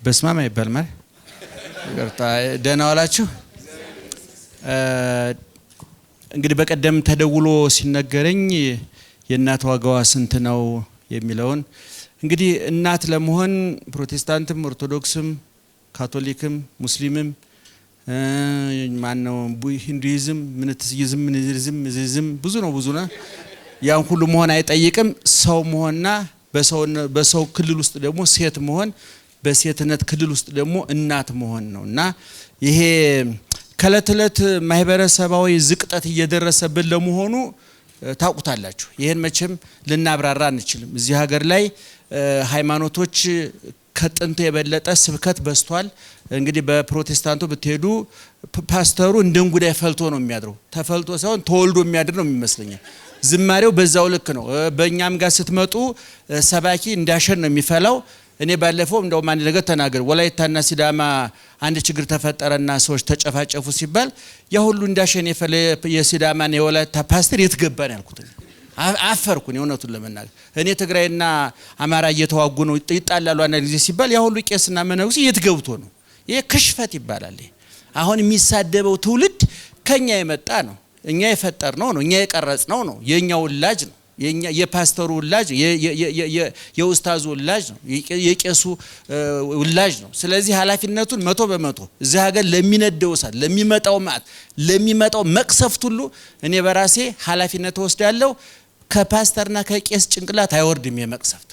በስማም አይባልም አይደል? ይቅርታ። ደህና ዋላችሁ። እንግዲህ በቀደም ተደውሎ ሲነገረኝ የእናት ዋጋዋ ስንት ነው የሚለውን፣ እንግዲህ እናት ለመሆን ፕሮቴስታንትም፣ ኦርቶዶክስም፣ ካቶሊክም፣ ሙስሊምም፣ ማነው ሂንዱይዝም፣ ምንትይዝም፣ ምንዝም ምዝዝም ብዙ ነው፣ ብዙ ነው። ያን ሁሉ መሆን አይጠይቅም። ሰው መሆንና በሰው ክልል ውስጥ ደግሞ ሴት መሆን፣ በሴትነት ክልል ውስጥ ደግሞ እናት መሆን ነው። እና ይሄ ከእለት እለት ማህበረሰባዊ ዝቅጠት እየደረሰብን ለመሆኑ ታውቁታላችሁ። ይህን መቼም ልናብራራ አንችልም። እዚህ ሀገር ላይ ሃይማኖቶች ከጥንቱ የበለጠ ስብከት በዝቷል። እንግዲህ በፕሮቴስታንቱ ብትሄዱ ፓስተሩ እንደ እንጉዳይ ፈልቶ ነው የሚያድረው። ተፈልቶ ሳይሆን ተወልዶ የሚያድር ነው የሚመስለኛል። ዝማሬው በዛው ልክ ነው። በእኛም ጋር ስትመጡ ሰባኪ እንዳሸን ነው የሚፈላው። እኔ ባለፈው እንደውም አንድ ነገር ተናገር፣ ወላይታና ሲዳማ አንድ ችግር ተፈጠረና ሰዎች ተጨፋጨፉ ሲባል ያ ሁሉ እንዳሸን የፈለ የሲዳማና የወላይታ ፓስተር የት ገባ ነው ያልኩት። አፈርኩኝ እውነቱን ለመናገር። እኔ ትግራይና አማራ እየተዋጉ ነው፣ ይጣላሉ አንዳንድ ጊዜ ሲባል ያ ሁሉ ቄስና መነኩሴ የት ገብቶ ነው? ይሄ ክሽፈት ይባላል። አሁን የሚሳደበው ትውልድ ከኛ የመጣ ነው። እኛ የፈጠርነው ነው። እኛ የቀረጽነው ነው። የኛ ውላጅ ነው። የኛ የፓስተሩ ውላጅ፣ የኡስታዙ ውላጅ ነው። የቄሱ ውላጅ ነው። ስለዚህ ኃላፊነቱን 100% እዚህ ሀገር ለሚነደው እሳት፣ ለሚመጣው መዓት፣ ለሚመጣው መቅሰፍት ሁሉ እኔ በራሴ ኃላፊነት እወስዳለሁ። ከፓስተርና ከቄስ ጭንቅላት አይወርድም የመቅሰፍት።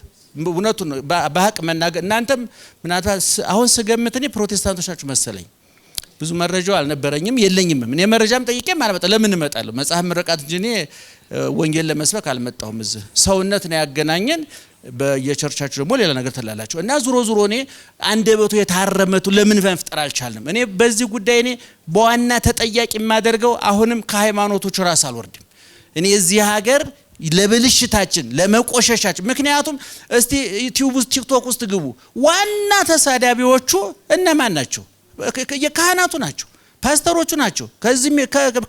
እውነቱን ነው በሀቅ መናገር። እናንተም ምናልባት አሁን ስገምት እኔ ፕሮቴስታንቶች ናችሁ መሰለኝ። ብዙ መረጃው አልነበረኝም፣ የለኝም። እኔ መረጃም ጠይቄም አልመጣ፣ ለምን እመጣለሁ? መጽሐፍ ምረቃት እንጂ እኔ ወንጌል ለመስበክ አልመጣሁም። እዚህ ሰውነት ነው ያገናኘን። በየቸርቻችሁ ደግሞ ሌላ ነገር ትላላችሁ። እና ዙሮ ዙሮ እኔ አንደበቱ የታረመቱ ለምን መፍጠር አልቻልንም? እኔ በዚህ ጉዳይ እኔ በዋና ተጠያቂ የማደርገው አሁንም ከሃይማኖቶች ራስ አልወርድም። እኔ እዚህ ሀገር ለብልሽታችን፣ ለመቆሸሻችን፣ ምክንያቱም እስቲ ዩቲዩብ ውስጥ፣ ቲክቶክ ውስጥ ግቡ። ዋና ተሳዳቢዎቹ እነማን ናቸው? የካህናቱ ናቸው፣ ፓስተሮቹ ናቸው።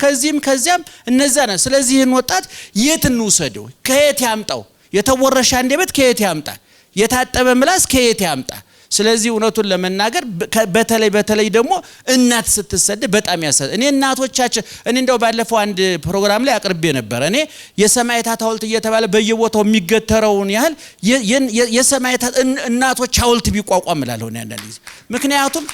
ከዚህም ከዚያም እነዛ ናቸው። ስለዚህ ይህን ወጣት የት እንውሰደው? ከየት ያምጣው? የተወረሸ አንደበት ከየት ያምጣ? የታጠበ ምላስ ከየት ያምጣ? ስለዚህ እውነቱን ለመናገር በተለይ በተለይ ደግሞ እናት ስትሰደብ በጣም ያሳዝናል። እኔ እናቶቻችን፣ እኔ እንደው ባለፈው አንድ ፕሮግራም ላይ አቅርቤ ነበር። እኔ የሰማዕታት ሐውልት እየተባለ በየቦታው የሚገተረውን ያህል የሰማዕታት እናቶች ሐውልት ቢቋቋም እላለሁ እኔ አንዳንድ ጊዜ። ምክንያቱም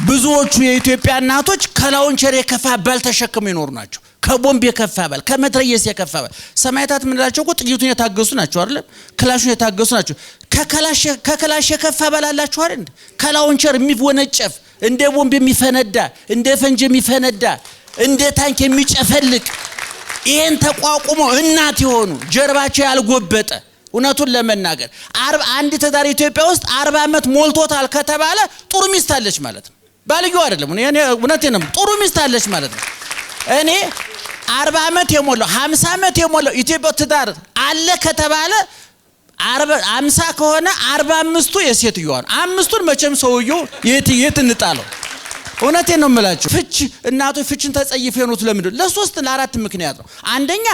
ብዙዎቹ የኢትዮጵያ እናቶች ከ launcher የከፋ ባል ተሸክመው ይኖሩ ናቸው። ከቦምብ የከፋ ባል፣ ከመትረየስ የከፋ ባል። ሰማዕታት የምንላቸው እኮ ጥይቱን የታገሱ ናቸው አይደለም? ክላሹን የታገሱ ናቸው። ከክላሽ የከፋ ባል አላችሁ አይደል? ከ launcher የሚወነጨፍ፣ እንደ ቦምብ የሚፈነዳ፣ እንደ ፈንጅ የሚፈነዳ፣ እንደ ታንክ የሚጨፈልቅ፣ ይሄን ተቋቁሞ እናት የሆኑ፣ ጀርባቸው ያልጎበጠ። እውነቱን ለመናገር አንድ ትዳር ኢትዮጵያ ውስጥ 40 ዓመት ሞልቶታል ከተባለ ጥሩ ሚስት አለች ማለት ነው። ባልየው አይደለም፣ እውነቴን ነው። ጥሩ ሚስት አለች ማለት ነው። እኔ 40 ዓመት የሞላው፣ 50 ዓመት የሞላው ኢትዮጵያ ትዳር አለ ከተባለ 50 ከሆነ 45ቱ የሴትዮዋ ነው። አምስቱን መቼም ሰውየው የት የት እንጣለው? እውነቴን ነው የምላችሁ። ፍች፣ እናቶች ፍችን ተጸይፈው የኖሩት ለምንድን ነው? ለሶስት ለአራት ምክንያት ነው። አንደኛ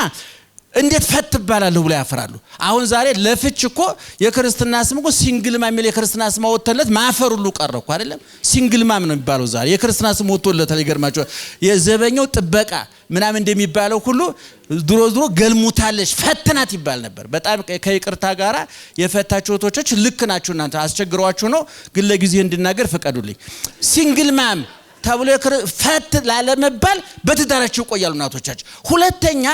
እንዴት ፈት እባላለሁ ብሎ ያፍራሉ። አሁን ዛሬ ለፍች እኮ የክርስትና ስም እኮ single mom የሚል የክርስትና ስም አወጥተለት ማፈር ሁሉ ቀረ እኮ፣ አይደለም? Single mom ነው የሚባለው ዛሬ፣ የክርስትና ስም ወጥቶለታል። ይገርማቸዋል። የዘበኛው ጥበቃ ምናምን እንደሚባለው ሁሉ ድሮ ድሮ ገልሙታለች፣ ፈትናት ይባል ነበር። በጣም ከይቅርታ ጋራ የፈታችሁ እህቶች ልክ ናችሁ፣ እናንተ አስቸግሯችሁ ነው። ግን ለጊዜ እንድናገር ፍቀዱልኝ። Single mom ተብሎ ፈት ላለመባል በትዳራቸው ይቆያሉ እናቶቻችን። ሁለተኛ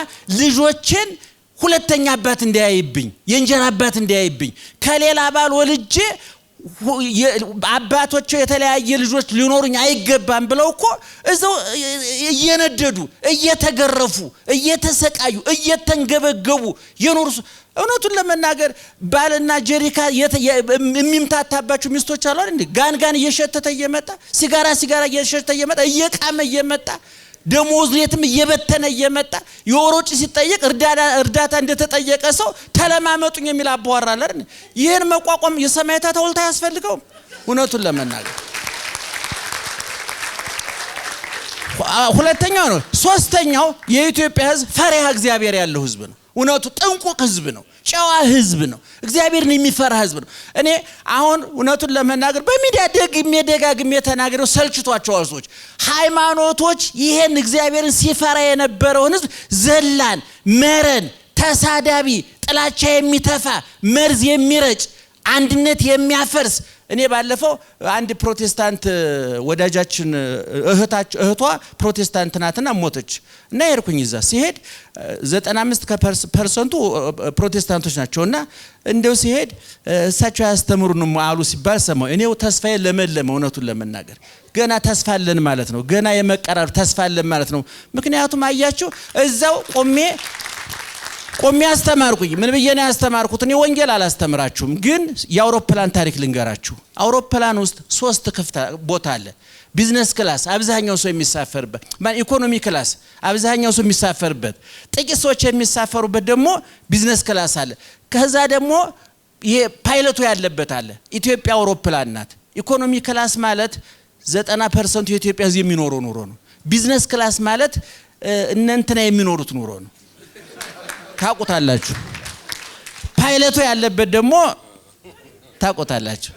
ልጆችን ሁለተኛ አባት እንዳያይብኝ፣ የእንጀራ አባት እንዳያይብኝ፣ ከሌላ ባል ወልጄ አባቶቸው የተለያየ ልጆች ሊኖሩኝ አይገባም ብለው እኮ እዛው እየነደዱ፣ እየተገረፉ፣ እየተሰቃዩ፣ እየተንገበገቡ የኖሩ፣ እውነቱን ለመናገር ባልና ጀሪካ የሚምታታባቸው ሚስቶች አሉ አይደል? ጋን ጋን እየሸተተ እየመጣ፣ ሲጋራ ሲጋራ እየሸተተ እየመጣ፣ እየቃመ እየመጣ፣ ደሞዝ የትም እየበተነ እየመጣ፣ የወር ወጪ ሲጠየቅ እርዳታ እንደተጠየቀ ሰው ተለማመጡኝ የሚል አባወራ አለ አይደል? ይህን መቋቋም የሰማዕታት ሐውልት አያስፈልገውም። እውነቱን ለመናገር ሁለተኛው ነው። ሶስተኛው የኢትዮጵያ ሕዝብ ፈሪሃ እግዚአብሔር ያለው ሕዝብ ነው። እውነቱ ጥንቁቅ ሕዝብ ነው። ጨዋ ህዝብ ነው። እግዚአብሔርን የሚፈራ ህዝብ ነው። እኔ አሁን እውነቱን ለመናገር በሚዲያ ደግሜ ደጋግሜ ተናግሬው ሰልችቷቸዋል ሰዎች። ሃይማኖቶች ይሄን እግዚአብሔርን ሲፈራ የነበረውን ህዝብ ዘላን፣ መረን፣ ተሳዳቢ፣ ጥላቻ የሚተፋ፣ መርዝ የሚረጭ፣ አንድነት የሚያፈርስ። እኔ ባለፈው አንድ ፕሮቴስታንት ወዳጃችን እህቷ ፕሮቴስታንት ናትና ሞተች እና ሄድኩኝ። እዛ ሲሄድ 95 ፐርሰንቱ ፕሮቴስታንቶች ናቸው እና እንደው ሲሄድ እሳቸው አያስተምሩንም አሉ ሲባል ሰማሁ። እኔው ተስፋዬ ለመለመ። እውነቱን ለመናገር ገና ተስፋ አለን ማለት ነው። ገና የመቀራረብ ተስፋ አለን ማለት ነው። ምክንያቱም አያችሁ እዛው ቆሜ ቆሜ አስተማርኩኝ። ምን ብዬ ነው ያስተማርኩት? እኔ ወንጌል አላስተምራችሁም፣ ግን የአውሮፕላን ታሪክ ልንገራችሁ። አውሮፕላን ውስጥ ሶስት ክፍት ቦታ አለ። Business class አብዛኛው ሰው የሚሳፈርበት፣ economy class አብዛኛው ሰው የሚሳፈርበት፣ ጥቂት ሰዎች የሚሳፈሩበት ደግሞ business class አለ። ከዛ ደግሞ ይሄ ፓይለቱ ያለበት አለ። ኢትዮጵያ አውሮፕላን ናት። Economy class ማለት 90% የኢትዮጵያ ሕዝብ የሚኖረው ኑሮ ነው። Business class ማለት እነንትና የሚኖሩት ኑሮ ነው። ታውቁታላችሁ። ፓይለቱ ያለበት ደግሞ ታውቁታላችሁ።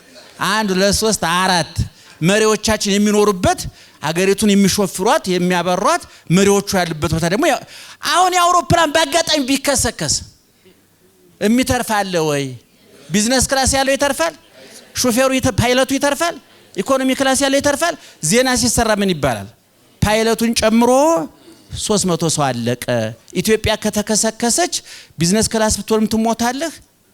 አንድ፣ ሁለት፣ ሶስት፣ አራት መሪዎቻችን የሚኖሩበት፣ ሀገሪቱን የሚሾፍሯት የሚያበሯት መሪዎቹ ያሉበት ቦታ ደግሞ። አሁን የአውሮፕላን በአጋጣሚ ቢከሰከስ የሚተርፍ አለ ወይ? Business class ያለው ይተርፋል? ሾፌሩ ፓይለቱ ይተርፋል? Economy class ያለው ይተርፋል? ዜና ሲሰራ ምን ይባላል? ፓይለቱን ጨምሮ 300 ሰው አለቀ። ኢትዮጵያ ከተከሰከሰች business class ብትሆንም ትሞታለህ።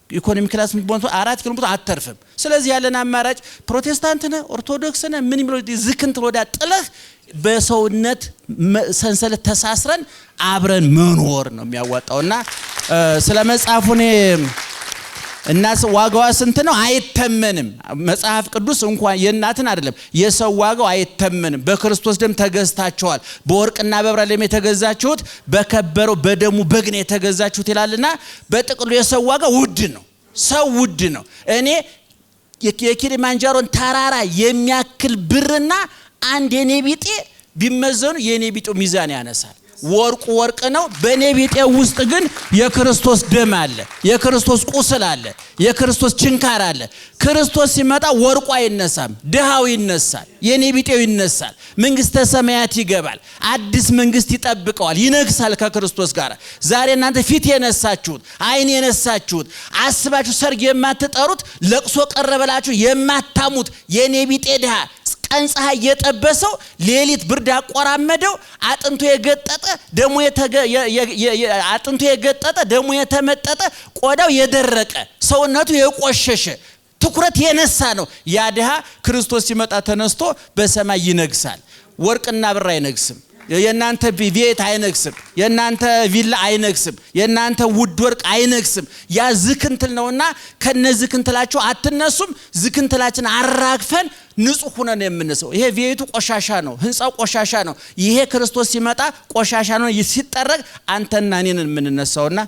Economy class ብትሆን 4 ኪሎ ሜትር አትተርፍም። ስለዚህ ያለን አማራጭ ፕሮቴስታንት ነህ፣ ኦርቶዶክስ ነህ፣ ምን የሚለው ዝክንትል ወዲያ ጥለህ በሰውነት ሰንሰለት ተሳስረን አብረን መኖር ነው የሚያዋጣው። እና ስለ መጽሐፉ እኔ እና ዋጋዋ ስንት ነው? አይተመንም። መጽሐፍ ቅዱስ እንኳን የእናትን አይደለም የሰው ዋጋው አይተመንም። በክርስቶስ ደም ተገዝታችኋል፣ በወርቅና በብር አይደለም የተገዛችሁት፣ በከበረው በደሙ በግ ነው የተገዛችሁት ይላልና በጥቅሉ የሰው ዋጋ ውድ ነው። ሰው ውድ ነው። እኔ የኪሊማንጃሮን ተራራ የሚያክል ብርና አንድ የኔ ቢጤ ቢመዘኑ የኔ ቢጤው ሚዛን ያነሳል። ወርቁ ወርቅ ነው። በእኔ ቢጤ ውስጥ ግን የክርስቶስ ደም አለ፣ የክርስቶስ ቁስል አለ፣ የክርስቶስ ችንካር አለ። ክርስቶስ ሲመጣ ወርቁ አይነሳም፣ ድሃው ይነሳል፣ የኔ ቢጤው ይነሳል፣ መንግስተ ሰማያት ይገባል፣ አዲስ መንግስት ይጠብቀዋል፣ ይነግሳል ከክርስቶስ ጋር። ዛሬ እናንተ ፊት የነሳችሁት፣ አይን የነሳችሁት፣ አስባችሁ ሰርግ የማትጠሩት፣ ለቅሶ ቀረበላችሁ የማታሙት የኔ ቢጤ ድሃ ቀን ፀሐይ የጠበሰው፣ ሌሊት ብርድ ያቆራመደው፣ አጥንቱ የገጠጠ፣ ደሙ የተመጠጠ፣ ቆዳው የደረቀ፣ ሰውነቱ የቆሸሸ ትኩረት የነሳ ነው። ያ ድሃ ክርስቶስ ሲመጣ ተነስቶ በሰማይ ይነግሳል። ወርቅና ብር አይነግስም። የእናንተ ቤት አይነግስም። የእናንተ ቪላ አይነግስም። የእናንተ ውድ ወርቅ አይነግስም። ያ ዝክንትል ነውና ከነ ዝክንትላችሁ አትነሱም። ዝክንትላችን አራግፈን ንጹህ ሁነን የምንሰው። ይሄ ቤቱ ቆሻሻ ነው፣ ህንፃው ቆሻሻ ነው። ይሄ ክርስቶስ ሲመጣ ቆሻሻ ነው ሲጠረግ አንተና እኔን የምንነሳውና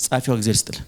ጻፊው እግዚአብሔር ይስጥልን።